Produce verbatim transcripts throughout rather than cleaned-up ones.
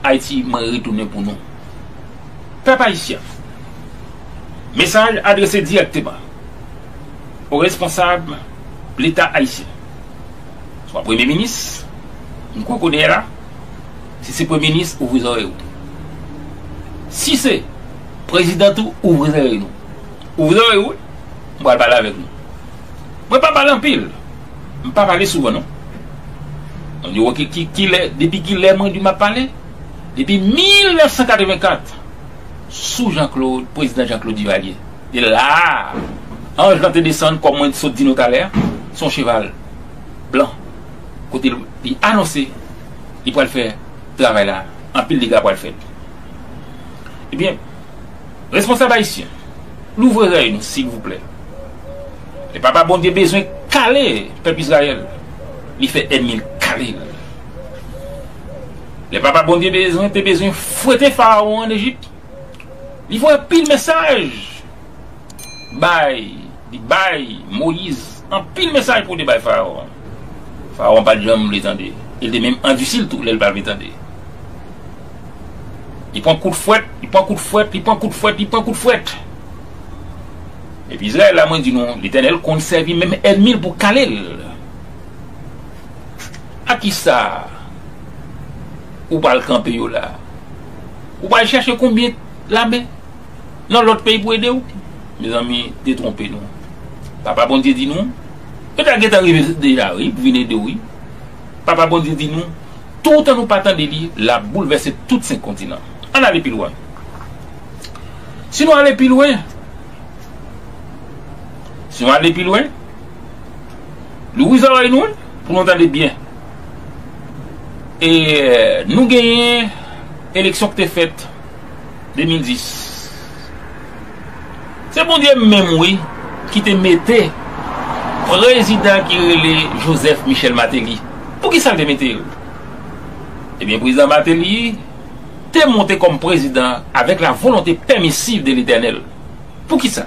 Ayiti, mwen retounen pou nou. Pèp ayisyen, mesaj adrese dirèkteman o responsab Leta ayisyen. Swa premye minis, m kwè kounye a la, si se premye minis, ouvri zòrèy ou. Si se prezidan tou, ouvri zòrèy nou. Ouvri zòrèy ou, m pral pale avèk nou. Mwen pa pale anpil. M pa pale souvan, non. Mwen di, ki, ki, ki lè, depi ki lè mwen di m ap pale? Depi mil nèf san katrevenkat, sou Jean Claude, prezidan Jean Claude Duvalier. E la, anj lan te desann, kòm mwen sot di nou talè a, se yon cheval blan. Kote li anonse, li pral fè travay la, anpil dega pral fèt. Ebyen, responsab ayisyen, louvri zòrèy nou, silvouplè. Lè Papa Bondye bezwen kale pèp Izrayèl, li fè ènmi l kale l. Lè Papa Bondye bezwen, te bezwen fwete Farawon ann Ejip, li voye pil mesaj bay, li bay Moyiz anpil mesaj pou te bay Farawon. Farawon pa t janm vle tande. E l te menm andisi l tou lè l pa vle tande. Li pran kout fwèt, li pran kout fwèt, li pran kout fwèt, li pran kout fwèt. Epi Izrayèl la, mwen di nou, Letènèl konn sèvi menm ènmi l pou kale l. A kisa ou pral kanpe yo la? Ou pral chèche konbyen lame nan lòt peyi pou ede w? Mezanmi, detwonpe nou. Papa Bondye di nou, yo ta gentan rive deja, wi, pou vin ede w, wi. Papa Bondye di nou, toutan nou pa tande li, l ap boulvèse tout senk kontinan. Ann ale pi lwen. Si nou ale pi lwen, si nou ale pi lwen, louvri zòrèy nou, wi, pou nou tande byen. E, nou genyen eleksyon ki te fèt de mil dis. Se Bondye menm, wi, ki te mete prezidan ki rele Joseph Michel Martelly. Poukisa l te mete l? Ebyen, prezidan Martelly te monte kòm prezidan avèk la volonte pèmisiv de Letènèl. Poukisa?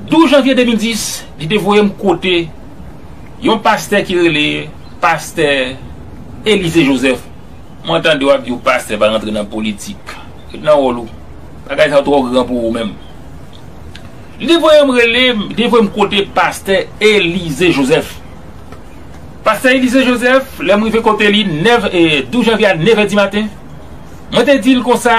Douz janvye de mil dis, li te voye m kote yon pastè ki rele pastè Elize Joseph. Mwen tande w ap di w pastè pa rantre nan politik. Ret nan wòl ou. Bagay sa yo twò gran pou ou menm. Li te voye m rele, li te voye m kote pastè Elize Joseph. Pastè Elize Joseph, lè m rive kote li, nèf, e, douz janvye a, nèf è di maten, mwen te di l konsa,